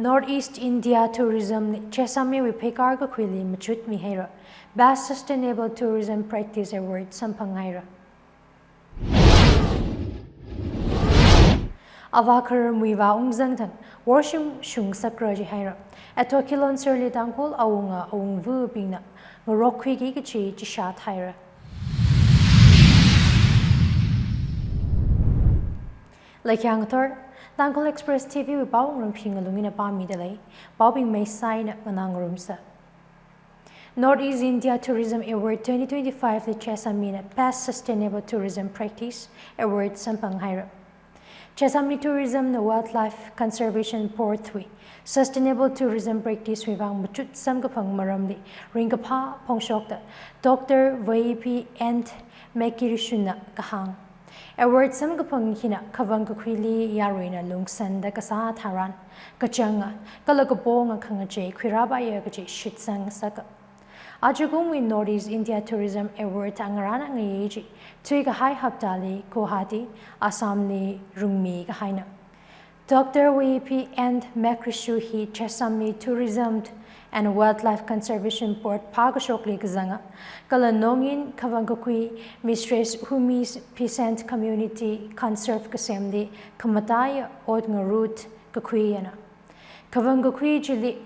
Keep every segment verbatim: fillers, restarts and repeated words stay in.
North East India Tourism li Chesamiwui pheikar kakhuili machut mihaira. Best Sustainable Tourism Practice Award samphanghaira. Avā kharar muivā ungzang thang worshim shungsakra jihaira. Ethokilon sirli Tangkhul awunga awungvabingna ngarokkhuiki kachi chishat haira. Laikhang thor, Tangkhul Express T V wui pao ngarumphing alungina pāmida lei, paobing meisaina nganā ngarumsa. North East India Tourism Award twenty twenty-five li Chesamina Best Sustainable Tourism Practice Award samphanghaira. Chesami Tourism na Wildlife Conservation Board wui Sustainable Tourism Practice wui vang machut samkaphang maramli ringkaphā phongshokta Doctor V P N Mekirishuna kahāng. Award samkaphang hina khavang kakhuili yaruina lungsanda kasā tharan, kachanga, kala kaponga khangachei khuirāpaiya kachi shitsang saka. Ajakumwui North East India Tourism Award angarāna ngayi chi, thuikahai haptali Guwahati, Assam li rungmi kahaina. Doctor V P N Mekrishu hi Chesami Tourism and Wildlife Conservation Board phākashokli kazanga, kala nongin khavang kakhui Mistress Humi's Peasant Community Conserve kasemli khamataiya ot ngarut kakhuiyana. Khavang kakhui chili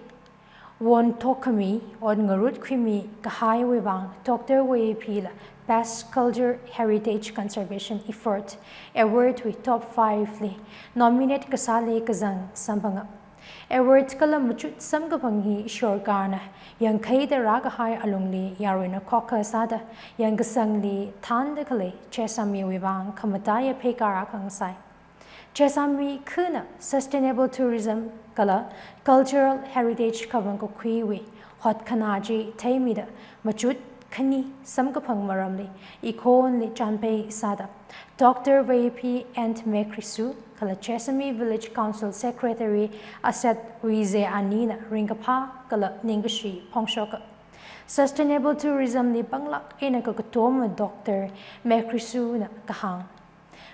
won thokkhami, ot ngarut khuimi kahaiwui vang Doctor V P la Best Culture Heritage Conservation Effort Award wui top five li nominate kasāli kazang samphanga. Award kala machut samkaphang hi sorkarna yangkhaida rākahai alungli yaruina khokkha sāda yangkasangli thānda khalei Chesamiwui vang khamataiya pheikar akha ngasai. Chesami khana Sustainable Tourism kala Cultural Heritage khavang kakhuiwui hotkhanā chi theimida machut khani samkaphang maramli ikhonli chanphei sāda Doctor V P N Mekrisu kala Chesami Village Council Secretary Asset Wize anina ringkaphā kala ningkashi phongshoka. Sustainable Tourism li panglāk eina kakatoma Doctor Mekrisuna kahāng.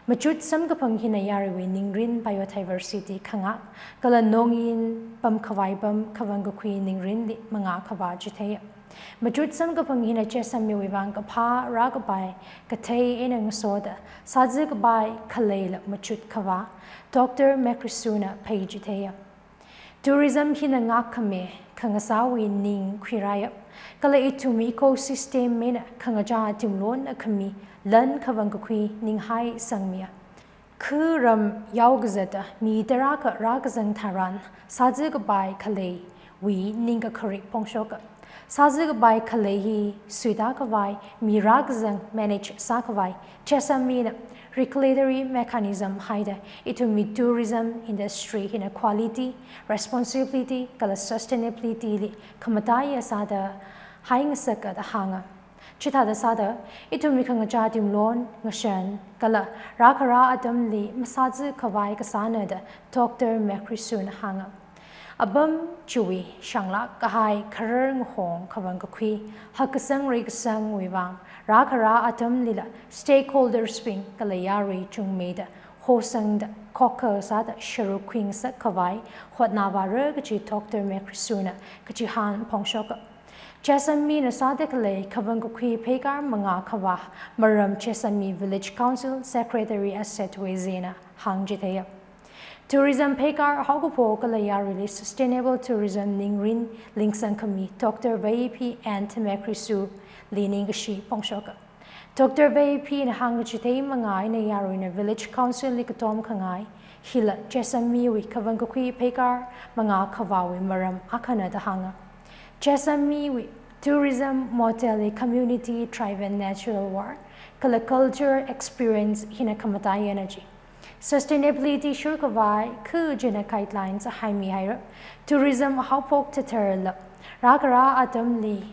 Machut samkaphang hina yaruiwui ningrin biodiversity khangak, kala nongin pamkhavai pam khavang kakhui ningrinli mangā khavā chitheiya. Machut samkaphang hina Chesamiwui vang kaphā rākapai kathei eina ngasoda, sāzi kapai khaleila machut khavā, Doctor Mekrisuna phei chitheiya. Tourism hina ngakkhami khangasāwui ning khuirāya, kala ithumwui ecosystem eina khangachā timlonna khami lan khavang kakhui ninghai sangmiya. Khu ram yaokazata mi tarākha rākazang tharan, sāzi kapai khaleiwui ningkakharik phongshoka. Sāzi kapai khalei hi suita khavai, mi rākazang manage sākhavai, Chesamina regulatory mechanism haida ithumwui tourism industry hina quality, responsibility, kala sustainability li khamataiya sāda haingasaka da hānga. Chithāda sāda, ithumwui khangachā timlon, ngashan, kala rākharā atamli masāzi khavai kasāna da Doctor Mekrisuna hānga. Apam chiwui shanglāk kahai kharar ngahong khavang kakhui, hakkasang reikasangwui vang, rākharā atamlila stakeholders bing kala yarui chungmeida, hosangda, khokkha sāda sharuk khuingasak khavai hotnāvāra kachi Doctor Mekrisuna kachihān phongshoka. Chesamina sāda khalei khavang kakhui pheikar mangā khavā maram Chesami Village Council Secretary Asset Wezena hāng chitheiya. Tourism pheikar haokaphok kala yaruili sustainable tourism ningrin lingsang khami Doctor V P N Mekrisuli ningkashi phongshoka. Doctor V P na hāngkachithei manga eina yaruina Village Council li katom khangai, hila Chesamiwui khavang kakhui pheikar mangā khavāwui maram akhana da hānga. Chesamiwui tourism model li community driven natural work, kala culture experience hina khamataiyana chi. Sustainability shurkhavai khu china guidelines haimihaira. Tourism haophok thatharla, rākharā atamli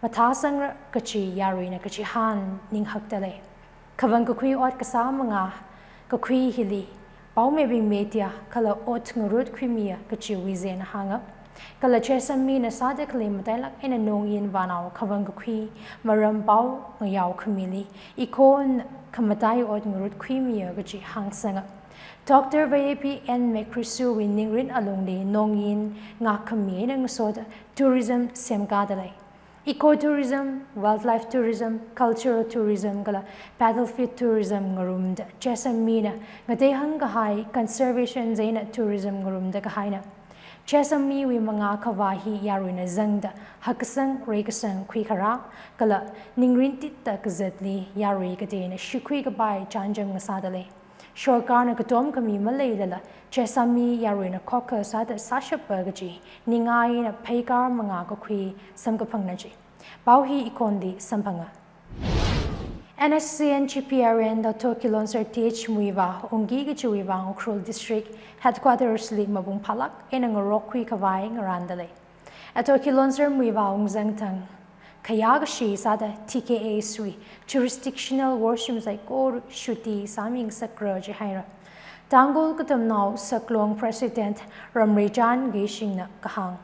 mathāsangra kachi yaruina kachihān ninghakta lei. Khavang kakhui ot kasā mangā kakhui hili, paomibing metia kala ot ngarut khuimiya kachi Wezena hānga. Kala Chesammi na sāda khalei matailāk eina Nongyin vānao khavang kakhui maram pao ngayao khamili, ikhon khamatai ot ngarut khuimiya kaji hāngsanga. Doctor Vayepi N Mekrisu wui ningrin alungli Nongyin ngak khami eina ngasoda tourism semkāda lei. Ecotourism, wildlife tourism, cultural tourism kala battlefield tourism ngarumda Chesammi na ngatei hāngkahai conservation chieina tourism ngarumda kahaina. Chesammi wui mangā khavā hi yaruina zangda hakkasang reikasang khuikharā kala ningrin titda kazatli yarui kateina shikhui kapai chānjam ngasāda lei. Sorkarna katom khami maleilala, Chesammi yaruina khokha sāda sāshapa kaji ningai eina pheikar mangā kakhui samkaphangna ji. Pao hi ikhonli samphanga. N S C N G P R N Dato Kilonser T H Muivah ungki kajiwui vang Ukhrul District Headquarters li mapung phālāk eina ngarokkhui khavai ngarānda lei. Dato Kilonser Muivah ungzang thang khayā kashi sāda T K As wui jurisdictional worshim saikora shuti sāmi ngasakra jihaira. Tangkhul Katamnao Saklong President Ramreichan Keishing na kahāng.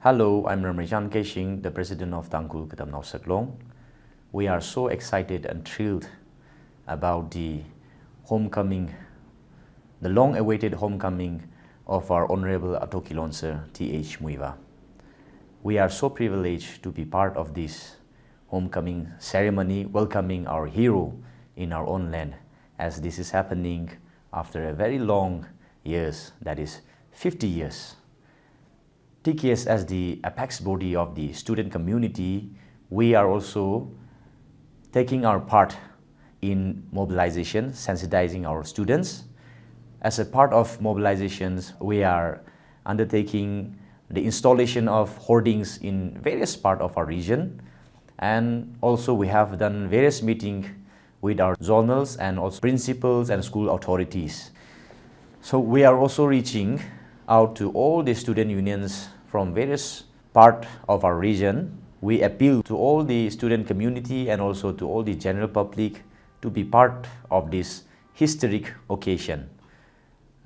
Hello, I'm Ramreichan Keishing, the president of Tangkhul Katamnao Saklong. We are so excited and thrilled about the homecoming, the long-awaited homecoming of our Honorable Dato Kilonser T H Muivah. We are so privileged to be part of this homecoming ceremony, welcoming our hero in our own land, as this is happening after a very long years, that is fifty years. T K S, as the apex body of the student community, we are also taking our part in mobilization, sensitizing our students. As a part of mobilizations, we are undertaking the installation of hoardings in various part of our region, and also we have done various meeting with our zonals and also principals and school authorities. So we are also reaching out to all the student unions from various part of our region. We appeal to all the student community and also to all the general public to be part of this historic occasion.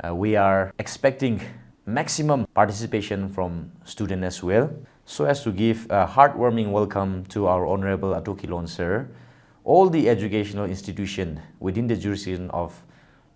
Uh, we are expecting maximum participation from student as well, so as to give a heartwarming welcome to our Honorable Dato Kilonser. All the educational institution within the jurisdiction of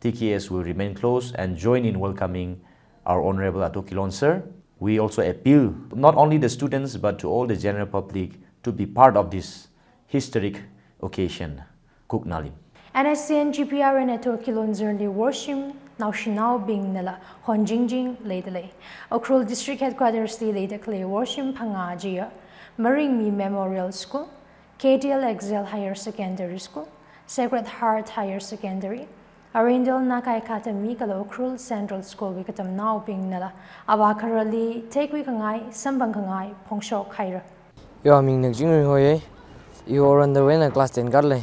T K S will remain closed and join in welcoming our Honorable Dato Kilonser. We also appeal not only the students but to all the general public to be part of this historic occasion. Kuknalim. N S C N G P R N Dato Kilonser li worshim naoshinaobingnala honjingjing leida lei. Ukhrul District Headquarters li leida khalei worshim phangā chiya Maringmi Memorial School, K D L Excel Higher Secondary School, Sacred Heart Higher Secondary, Arindal Naga Academy kala Ukhrul Central School wui katamnaobingnala avākharali theikhui khangai, samphang khangai phongshok haira. Iwui ming Nekchingri hoiye. I Oranda wui eina class ten kālei.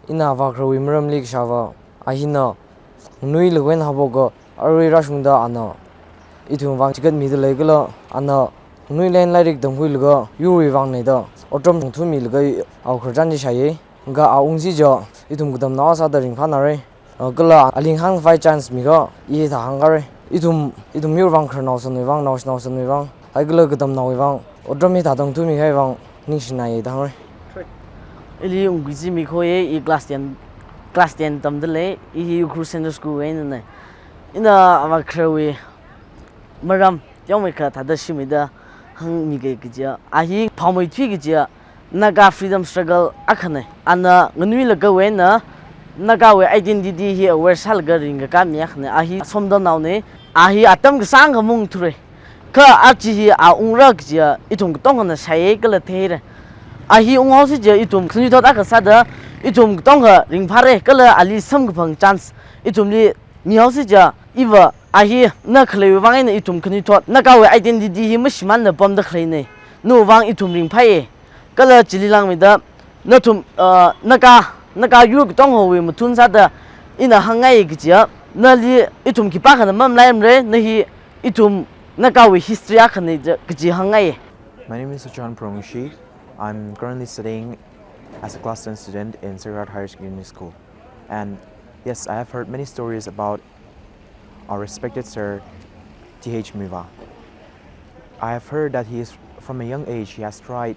Ina avākharawui maramli kashāva, a hina nganuilakha eina haophoka arui rāshungda ana ithum vang chigatmida lei kala ana nganuili eina lairik tamkhuilaga yurwui vang eina da otram tongthumilaga awkhar chān chi shāye. Kha a ungsi chiya ithum katamnao sāda ringphānare. Ah, kala aling hāngkhavai chance mikha i hithā hāngkare. Ithum, ithum yur vang khararnao sanwui vang, naoshinao sanwui vang, haikala katamnaowui vang otram hithā tongthumikhai vang ningshināye da hāngre. Ili Ungkui Zimik hoiye, i class ten, class ten tamda lei, i hi Ukhrul Central School wui einanei. Ina avākharawui maram teomeikha thāda shimida hāngmikei kajiya, a hi Phaomeithui kajiya Naga freedom struggle akhanei. Ana nganuilakha wui eina Nagawui identity hi aware sālaga ringkakā mi akhanei. A hi Somdalnaonei. A hi atam kasāngkha maungthurei. Kha aja hi a ungra kajiya ithum katongkhana shāye kala theire. A hi unghaosi chiya ithum khanuithot akha sāda ithum katongkha ringphāre kala ali samkaphang chance ithumli mihaosi chiya iva a hi na khaleiwui vang eina ithum khanuithot Nagawui identity hi mashimānla pamda khaleinei. Nawui vang ithum ringphāye. Kala chili langmeida nathum, ah, Naga, Naga yur katongkhawui mathun sāda ina hāngngaiye kajiya, nali ithum khipākhana mamalaimare, na hi ithum Nagawui history akhanei kaji hāngngaiye. My name is Suchan Prongshi. I'm currently studying as a class ten student in Sacred Heart Higher Secondary School. And yes, I have heard many stories about our respected sir T H Muivah. I have heard that he is, from a young age, he has tried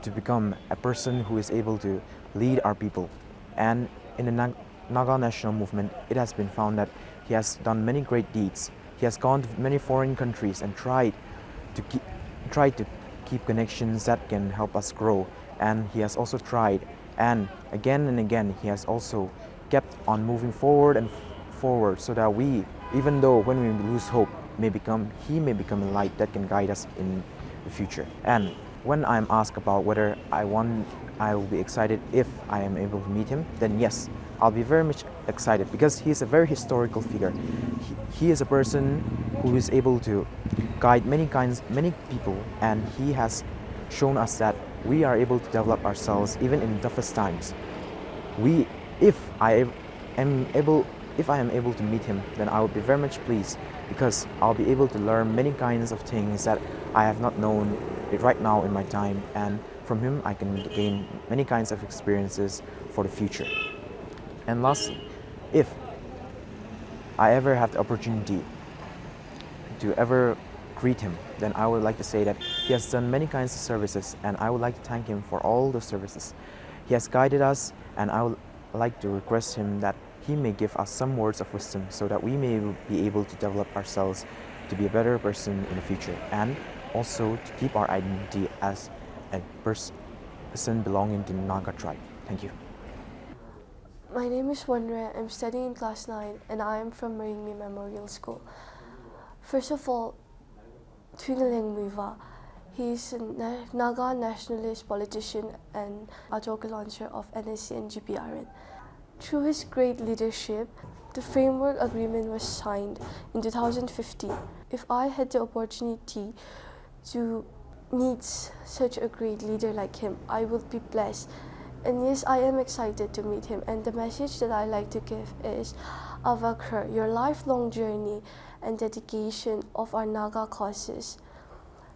to become a person who is able to lead our people. And in the Nag-, Naga national movement, it has been found that he has done many great deeds. He has gone to many foreign countries and tried to keep, tried to keep connections that can help us grow. And he has also tried, and again and again, he has also kept on moving forward and f-, forward, so that we, even though when we lose hope, may become, he may become a light that can guide us in the future. And when I'm asked about whether I want, I will be excited if I am able to meet him, then yes, I'll be very much excited, because he is a very historical figure. He, he is a person who is able to guide many kinds, many people, and he has shown us that we are able to develop ourselves even in toughest times. We, if I am able, if I am able to meet him, then I would be very much pleased, because I'll be able to learn many kinds of things that I have not known right now in my time, and from him I can gain many kinds of experiences for the future. And lastly, if I ever have the opportunity to ever greet him, then I would like to say that he has done many kinds of services, and I would like to thank him for all those services. He has guided us, and I would like to request him that he may give us some words of wisdom, so that we may be able to develop ourselves to be a better person in the future, and also to keep our identity as a pers-, person belonging to Naga tribe. Thank you. My name is Wanre. I'm studying in class nine and I am from Maringmi Memorial School. First of all, Thuingaleng Muivah, he is a Na-, Naga nationalist politician and Ajo Kilonser of N S C and G P R N. Through his great leadership, the framework agreement was signed in two thousand fifteen. If I had the opportunity to meet s-, such a great leader like him, I would be blessed. And yes, I am excited to meet him. And the message that I like to give is, Avakhar, your lifelong journey and dedication of our Naga causes,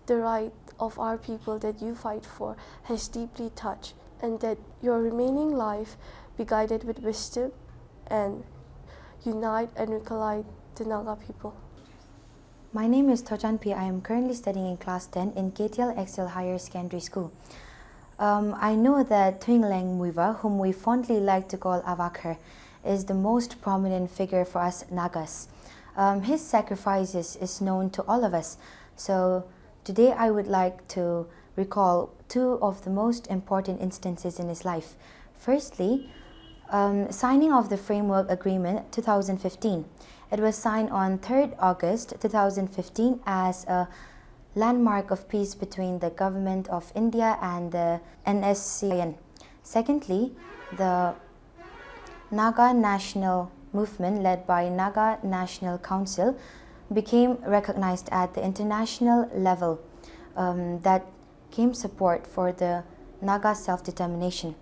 the right of our people that you fight for, has deeply touched, and that your remaining life be guided with wisdom and unite and recollect the Naga people. My name is Thochanpi. I am currently studying in class ten in K T L Excel Higher Secondary School. Um, I know that Thuingaleng Muivah, whom we fondly like to call Avakhar, is the most prominent figure for us Nagas. Um, his sacrifices is known to all of us. So today I would like to recall two of the most important instances in his life. Firstly, um, signing of the Framework Agreement two thousand fifteen. It was signed on third August two thousand fifteen as a landmark of peace between the Government of India and the N S C N. Secondly, the Naga National Movement, led by Naga National Council, became recognized at the international level, um, that came support for the Naga self-determination.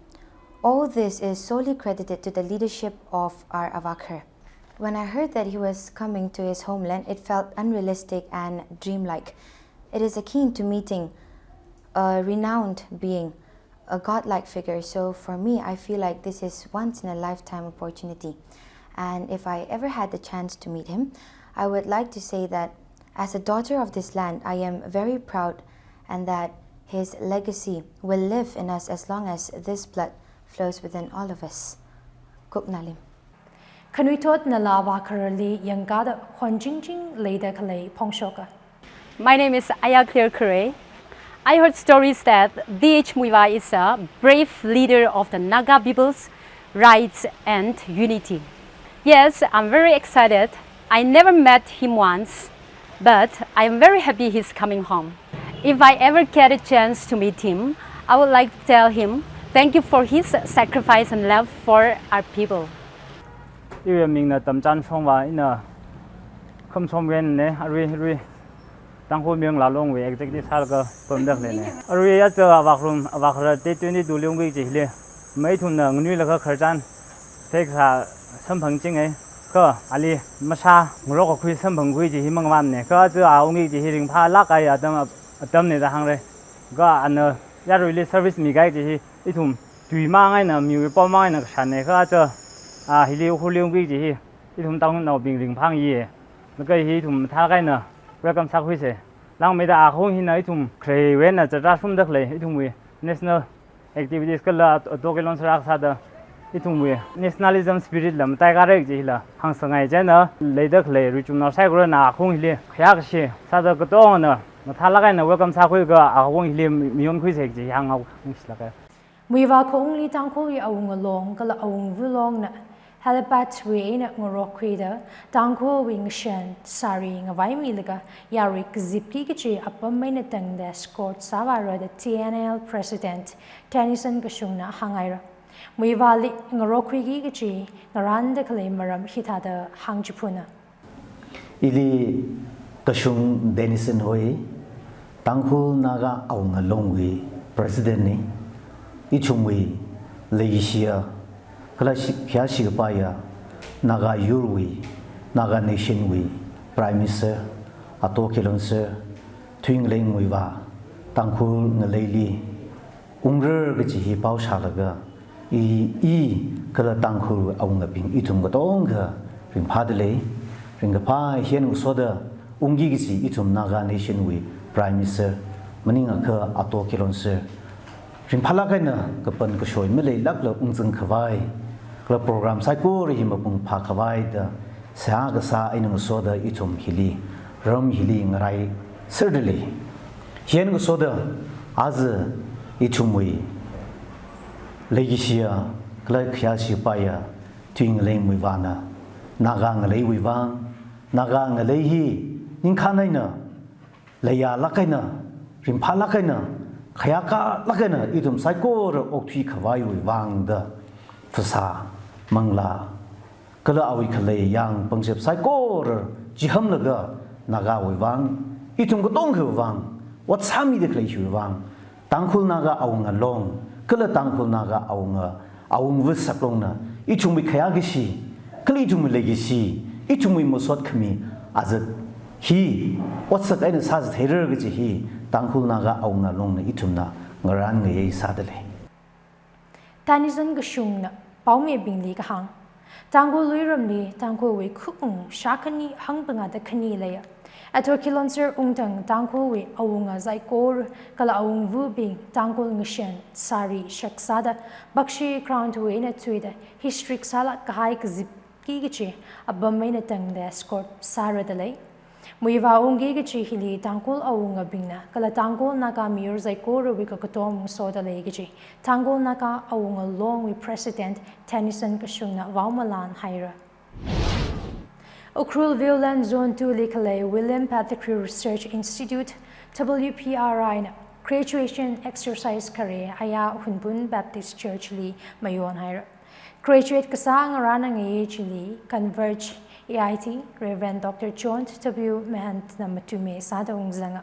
All this is solely credited to the leadership of our Avakhar. When I heard that he was coming to his homeland, it felt unrealistic and dreamlike. It is akin to meeting a renowned being, a godlike figure. So for me, I feel like this is once in a lifetime opportunity. And if I ever had the chance to meet him, I would like to say that as a daughter of this land, I am very proud, and that his legacy will live in us as long as this blood flows within all of us. Kuknalim. Khanuithotnala Avakharli yangkada khonjingjing leida khalei phongshoka. My name is Ayaclear Kharei. I heard stories that D H Muivah is a brave leader of the Naga people's rights and unity. Yes, I'm very excited. I never met him once, but I am very happy he's coming home. If I ever get a chance to meet him, I would like to tell him thank you for his sacrifice and love for our people. Iwui mingna Tamchan Shongva, ina Khamsomgen ne, arui, arui Tangkhul Mayong Lalongwui executive sālaga pamda khaleine. Arui aja Avakharum, Avakhar Day twenty-two li ungki kaji hili, ithumna nganuilakha khararchan theikasā samphangjinge. Kha ali mashā ngarok kakhui samphangkhui kaji hi mangamamne. Kha aja a ungki kaji hi ringphālāk kahai atam, atamne da hāngra. Kha ana yaruili service mikahai kaji hi ithum tui mang eina, miwui pao mang eina kashānne. Kha aja a hili Ukhrulli ungki kaji hi ithum Tangkhulnaobing ringphāngayi. Laga hi ithum mathālāk eina welcome sākhuise. Langmeida akhawung hina ithum kharewui eina zatrashungda khalei ithumwui national activities kala ato kilon sāra sāda ithumwui nationalism spirit la mataikharei kaji hila hāngsāngai. Chieina leida khalei ruichumnao saikorana akhawung hili khayākashi sāda katongana mathālāk eina welcome sākhuilaga akhawung hili mayonkhuisa kaji hāngngaungshilāka. Muivah khaungli Tangkhulwui awunga long kala awungva longna helipad wui eina ngarokkhuida Tangkhulwui ngashan sari ngavaimilaga yarui kazipki kaji apam eina tangda escort sāvāra da T N L President Tennyson Kashungna hānghaira. Muivahli ngarokkhuiki kaji ngarānda khalei maram hithāda hāngchiphuna. Ili Kashung Tennyson hoi, Tangkhul Naga Awunga Longwui President ni, ithumwui leishiya, kala shi-, khayāshi kapaiya, Naga yurwui, Naga Nation wui Prime Minister, Ato Kilonser, sir, Thuingalei Muivah, Tangkhul ngaleili, ungra kaji hi pao shālaga, i, i kala Tangkhul awungabing ithum katonga ringphāda lei, ringkaphā hi eina ngasoda ungki kaji ithum Naga Nation wui Prime Minister, maningakha Ato Kilonser, ringphālāk eina kapan kashoi maleilākla ungzang khavai, kala program saikora hi mapung phākhavai da, seihā kasā eina ngasoda ithum hili, ram hili ngaraiserda lei. Hi eina ngasoda, aja ithumwui leishiya, kala khayāshi kapaiya, Thuingalei Muivahna, Naga ngaleiwui vang, Naga ngalei hi, ningkhān eina, leiyālāk eina, ringphālāk eina, khayākalāk eina, ithum saikora okthui khavaiwui vang da, phasā, manglā, kala awui khalei yang pangshap saikora, chihamlaga, Nagawui vang, ithum katongawui vang, ot sāmida khalei hiwui vang, Tangkhul Naga Awunga Long, kala Tangkhul Naga Awunga, awungva saklongna, ithumwui khayākashi, kala ithumwui leikashi, ithumwui masot khami, aja hi, otsak eina sāzatheira kaji hi, Tangkhul Naga Awunga Longna ithumna ngarānngai sāda lei. Tennyson Kashungna paomibingli kahāng. Tangkhul luiramli Tangkhulwui khaung shākhani hangphangāda khani leiya. Ato Kilonser ungtang Tangkhulwui awunga saikora kala awungvabing Tangkhul ngashan sari shak sāda Bakshi Ground wui eina thuida history sālāk kahai kazipki kaji apam eina tangda escort sāra da lei. Muivah ungki kaji hili Tangkhul awungabingna kala Tangkhul Naga miyur saikorawui kakatom ngasoda lei kaji Tangkhul Naga Awunga Longwui President Tennyson Kashungna vaomalan haira. Ukhrul Viewland Zone two li khalei William Pettigrew Research Institute, W P R I na graduation exercise khare aya Hunphun Baptist Church li mayon haira. Graduate kasā ngarāna ngayi chili Converge A I T, Reverend Doctor John W Mahantna matume sāda ungzanga.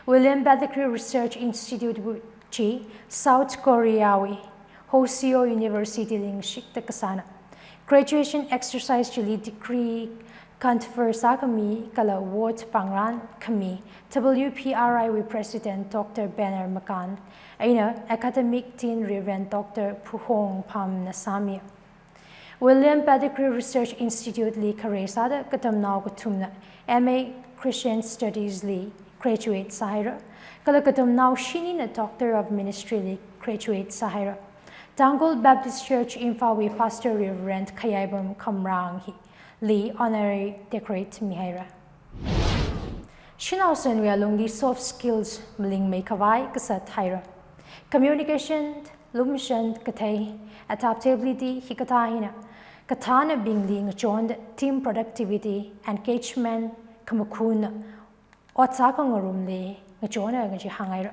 William Pettigrew Research Institute wui chi South Korea wui Hoseo University li ngashikta kasāna. Graduation exercise chili degree confer sākhami kala award pāngran khami W P R I wui President Doctor Benner Makan, eina Academic Dean Reverend Doctor Phuhong Phamna sāmi. William Pettigrew Research Institute li khare sāda katamnao kathumna M A Christian Studies li graduate sāhaira, kala katamnao shinina Doctor of Ministry li graduate sāhaira. Tangkhul Baptist Church Imphal wui Pastor Reverend Khayaibam Khamrang hili honorary decorate mihaira. Shannaosanwui alungli soft skills malingmei khavai kasat haira. Communication, lumashan kathei, adaptability hikathā hina kathānabingli ngachonda team productivity, engagement, khamakhun, ot sākhangarumli ngachonna kaji hānghaira.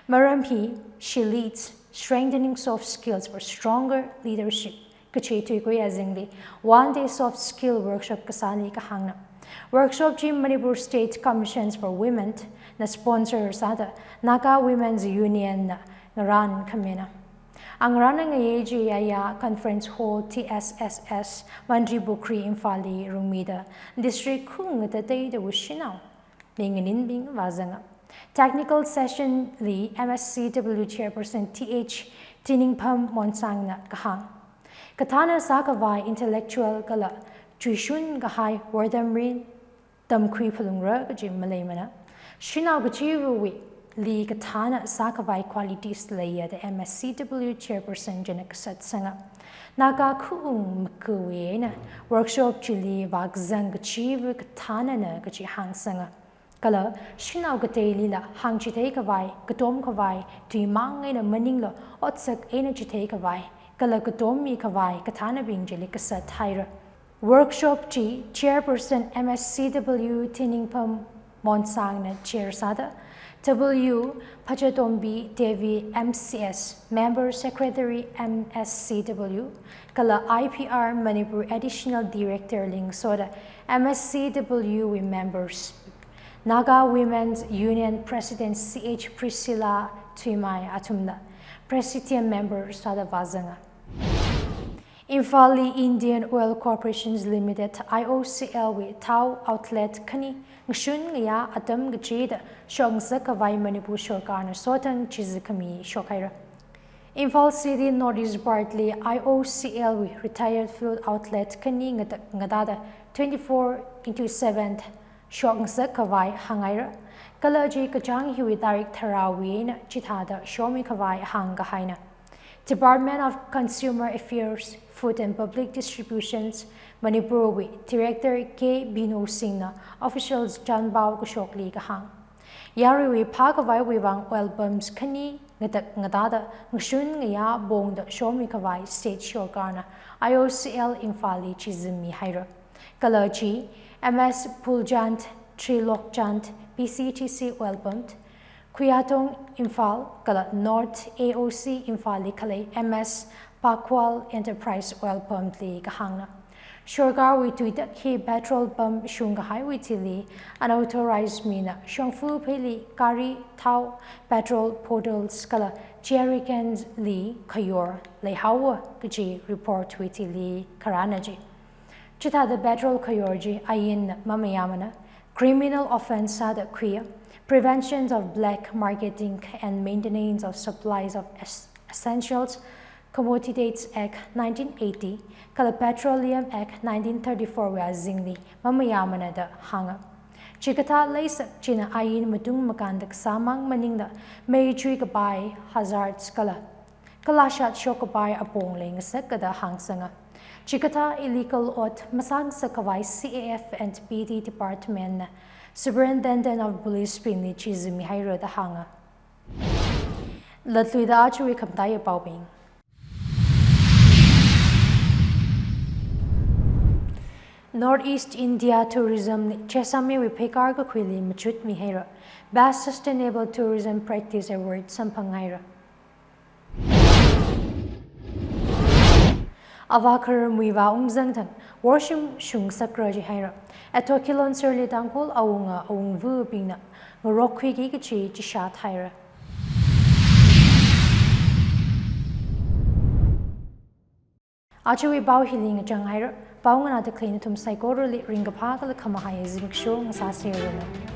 Maram hi, she leads strengthening soft skills for stronger leadership kachi tuikui azingli one day soft skill workshop kasāli kahāngna. Workshop chi Manipur State Commissions for Women na sponsor sāda Naga Women's Union na ngarānkhamina. Angarāna ngayi chi aya Conference Hall T S S S Mantripukhri Imphal li rungmida district khung ngatateida wushinaobing nganinbing vāzanga. Technical session li M S C W Chairperson T H Tiningpham Monsangna kahāng. Kathāna sākhavai intellectual kala chuishun kahai word tamrin tamkhui phalungra kaji maleimana. Shanao kachiva̱wuili kathāna sākhavai qualities leiya da M S C W chairperson china kasatsanga. Naga khaung makawui eina workshop chili vākazang kachiva̱ kathānana kachi hāngsanga. Kala shanao kateilila hāngchitheikhavai, katomkhavai, tuimang eina maningla otsak eina chitheikhavai, kala katom mikhavai kathānabing chili kasat haira. Workshop chi chairperson M S C W Thiningpham Monsangna chair sāda, W Phachatombi Devi M C S, member secretary M S C W, kala I P R Manipur additional director li ngasoda M S C W wui members, Naga Women's Union President C H Priscilla Thuimai athumna presidium member sāda vāzanga. Imphalli Indian Oil Corporation Limited, I O C L wui thao outlet khani ngashun ngayā atam kachida shokngasakkhavai Manipur sorkarna sothang chizakhami shokhaira. Imphal City North East Part li I O C L wui retired fuel outlet khani ngatak ngatāda twenty-four into seven shokngasakkhavai hānghaira. Kala chi kachāng hiwui tarik tharāwui eina chithāda shommikhavai hāngkahaina. Department of Consumer Affairs, Food and Public Distributions, Manipur wui Director K Bino Singh na official chanpao kashokli kahāng. Yaruiwui phākhavaiwui vang oil pumps khani ngatak ngatāda ngashun ngayā pongda shommikhavai state sorkarna I O C L Imphalli chizimmi haira. Kala chi M S Phulchand, Trilokchand, P C T C oil pump, Khuyatong Imphal, kala North A O C Imphalli khalei M S Pakwal Enterprise oil pump li kahāngna. Sorkarwui tuitak hi petrol pump shungkahaiwui thili unauthorized mina shongfa pheili gari thao, petrol bottles kala jerrycans li khayor leihaowa kaji report wui thili kharāna chi. Chithāda petrol khayor chi ainna mamayāmana, criminal offence sāda khuiya, Prevention of Black Marketing and Maintenance of Supplies of Es-, Essentials Commodities Act nineteen eighty, kala Petroleum Act nineteen thirty-four wui azingli mamayāmana da hānga. Chikathā leisak china ain matung makānda kasāmang maningla, mei chuikapai, hazards kala kalashat shokkapai apong leingasaka da hāngsanga. Chikathā illegal ot masāngasakkhavai C A F and P D Department na Superintendent of Police bingli chizimmi haira da hānga. Latluida ajawui khamataiya paobing. North East India tourism li Jessami wui pheikar kakhuili machutmi haira. Best Sustainable Tourism Practice Award samphang haira. Avā kharar muivā ungzang thang worshim shungsakra jihaira. Ethokilon Serli Tangkhul awunga awungvabingna ngarokkhuiki kachi chishat haira. Ajawui pao hili ngachang haira. Pao nganāda khalei nathum saikorali ringkaphā kala khamahai zimiksho ngasāseranu.